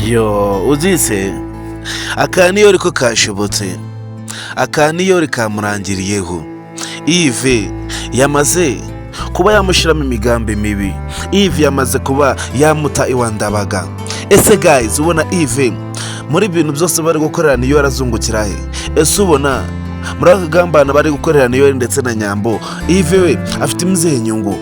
Yo, uzise aka niyo ko kashobotse, aka niyo kamurangiriyeho. Yves yamaze kuba yamushyiramo imigambi mibi. Yves yamaze kuba yamuta iwa Ndabaga. Ese guys, ubona Yves muri ibintu byose bari gukorera niyo arazungukira he? Ese ubona muri aka kagambane bari gukorera niyo ndetse na Nyambo, Yves we afite izihe nyungu?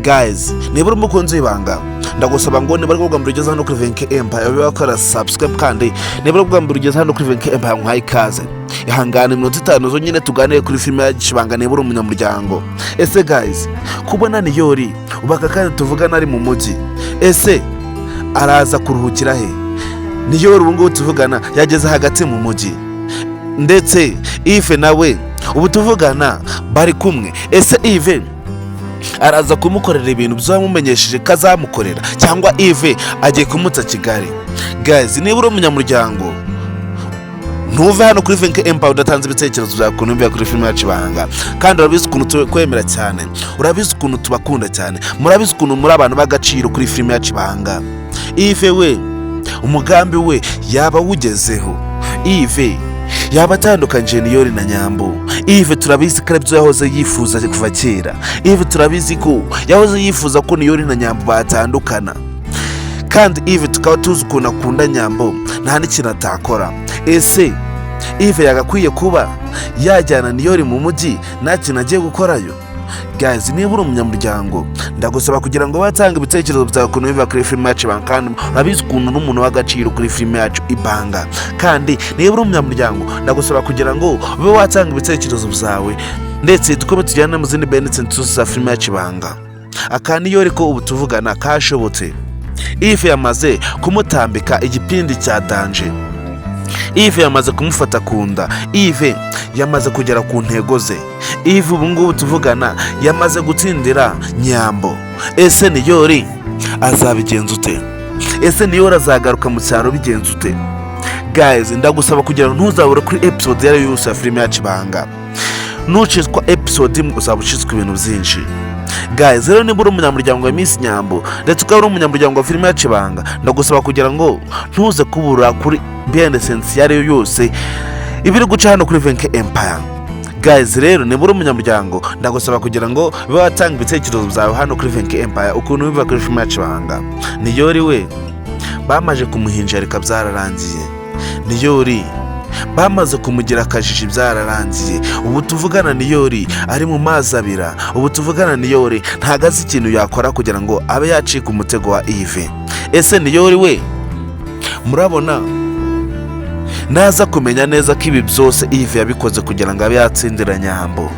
Guys, niba uri umukunzi w'ibanga, ndagusaba ngo niba ari bwa mbere ugeze hano kuri Venke Empire ube wakora subscribe, kandi niba ari bwa mbere ugeze hano kuri Venke Empire, nkuhaye ikaze. Ihangane iminota 5 zonyine tuganire kuri filime ya Ibanga niba uri umunyamuryango. Ese guys, kubona Niyori ubaka kandi tuvugana ari mu mujyi, ese araza kuruhukira he? Niyori ubu ngubu tuvugana yageze hagati mu mujyi, ndetse Yves nawe ubu tuvugana bari kumwe. Ese Yves araza kumukorera ibintu byamumenyesheje ko azamukorera, cyangwa Yves agiye kumutsa Kigali? Guys, niba uri umunyamuryango, ntuve hano kuri Venke Empire udatanze ibitekerezo byawe ukuntu wumviye kuri filime yacu Ibanga. Kandi urabizi ukuntu tukwemera cyane, urabizi ukuntu tubakunda cyane, murabizi ukuntu muri abantu b'agaciro kuri filime yacu Ibanga. Yves we, umugambi we yaba awugezeho? Yves yaba atandukanyije Niyori na Nyambo? Yves turabizi ko aribyo yahoze yifuza kuva kera. Yves turabizi ko yahoze yifuza ko Niyori na Nyambo batandukana, kandi Yves tukaba tuzi ukuntu akunda Nyambo, nta n'ikintu atakora. Ese Yves yagakwiye kuba yajyana Niyori mu mujyi nta kintu agiye gukorayo? Guys, niba uri umunyamuryango, ndagusaba kugira ngo batange ibitekerezo byawe ukuntu biva kuri filime yacu Ibanga. Kandi urabizi ukuntu uri umuntu w'agaciro kuri filime yacu Ibanga. Kandi niba uri umunyamuryango, ndagusaba kugira ngo ube watanga ibitekerezo byawe, ndetse dukomeze tujyane mu zindi benefits zose za filime yacu Ibanga. Aka niyo ko ubu tuvugana kashobotse. Yves yamaze kumutambika igipindi cya danger. Yves yamaze kumufata ku nda. Yves yamaze kugera ku ntego ze. Yves ubu ngubu tuvugana yamaze gutsindira Nyambo. Ese Niyori azabigenza ute? Ese Niyori azagaruka mu cyaro bigenza ute? Guys, ndagusaba kugira ngo ntuzabure kuri episode iyo ari yo yose ya filime yacu Ibanga. Nucitswa episode imwe, uzaba ucitswe ibintu byinshi. Guys, rero niba uri umunyamuryango wa Miss Nyambo, ndetse ukaba uri umunyamuryango wa filime yacu Ibanga, ndagusaba kugira ngo ntuze kubura kuri behind the scenes iyo ari yo yose ibiri guca hano kuri Venke Empire. Guys, rero niba uri umunyamuryango, ndagusaba kugira ngo ube watanga ibitekerezo byawe hano kuri Venke Empire ukuntu biva kuri filime yacu Ibanga. Niyori we bamaze kumuhinjarika, byararangiye. Niyori bamaze kumugira akajiji, byararangiye. Ubu tuvugana Niyori ari mu mazi abira. Ubu tuvugana Niyori ntago azi ikintu yakora kugira ngo abe yacika umutego wa Yves. Ese Niyori we murabona naza kumenya neza ko ibi byose Yves yabikoze kugira ngo abe yatsindira Nyambo?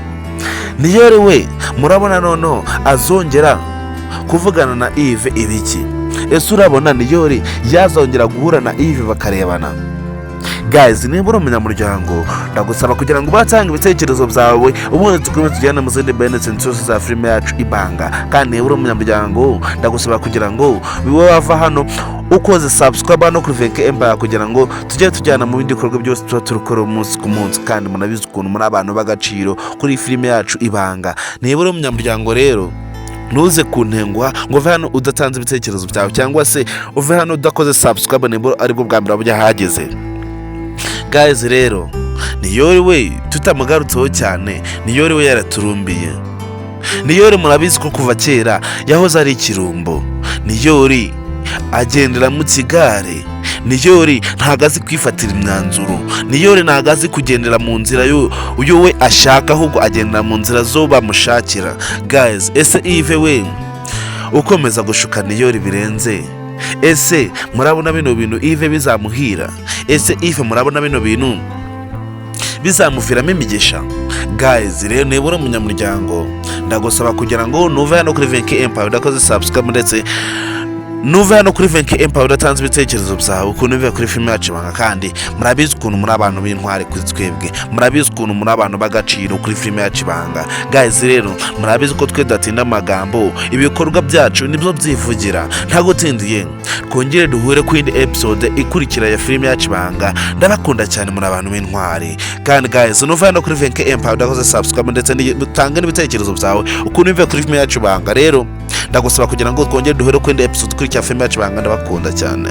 Niyori we murabona noneho azongera kuvugana na Yves ibiki? Ese urabona Niyori yazongera guhura na Yves bakarebana? Guys, niba uri umunyamuryango, ndagusaba kugira ngo ubatange ibitekerezo byawe, ubundi dukomeze tujyane mu zindi benefits zose za filime yacu Ibanga. Kandi niba uri umunyamuryango, ndagusaba kugira ngo bibe wava hano ukoze subscribe hano kuri Venke Empire, kugira ngo tujye tujyana mu bindi bikorwa byose tuba turi gukora umunsi ku munsi. Kandi munabizi ukuntu muri abantu b'agaciro kuri filime yacu Ibanga. Niba uri umunyamuryango rero, ntuze kuntenguha ngo uve hano udatanze ibitekerezo byawe, cyangwa se uve hano udakoze subscribe niba aribwo bwa mbere waba hageze. Guys, rero Niyori we tutamugarutseho cyane, Niyori we yaraturumbiye. Niyori murabizi ko kuva kera yahoze ari ikirumbo. Niyori agendera mu kigare. Niyori ntabwo azi kwifatira imyanzuro. Niyori ntabwo azi kugendera mu nzira yo we ashaka, ahubwo agendera mu nzira zo bamushakira. Guys, ese Yves we ukomeza gushuka Niyori birenze, ese murabona bino bintu Yves bizamuhira? Ese Yves murabona bino bintu bizamuviramo imigisha? Guys, rero niba uri umunyamuryango, ndagusaba kugira ngo nuve hano kuri Venke Empire udakoze subscribe, ndetse nuve hano kuri Venke Empire udatanze ibitekerezo byawe ukuntu biva kuri filime yacu Ibanga. Kandi murabizi ukuntu muri abantu b'intwari kuri twebwe, murabizi ukuntu muri abantu b'agaciro kuri filime yacu Ibanga. Guys, rero murabizi ko twe tudatinda amagambo, ibikorwa byacu nibyo byivugira. Ntagutindiye, twongere duhure ku yindi episode ikurikira ya filime yacu Ibanga. Ndabakunda cyane, muri abantu b'intwari. Kandi guys, nuva hano kuri Venke Empire udakoze subscribe, ndetse utange n'ibitekerezo byawe ukuntu biva kuri filime yacu Ibanga, rero ndagusaba kugira ngo twongere duhure ku yindi episode ikurikira filime yacu Ibanga. Ndabakunda cyane.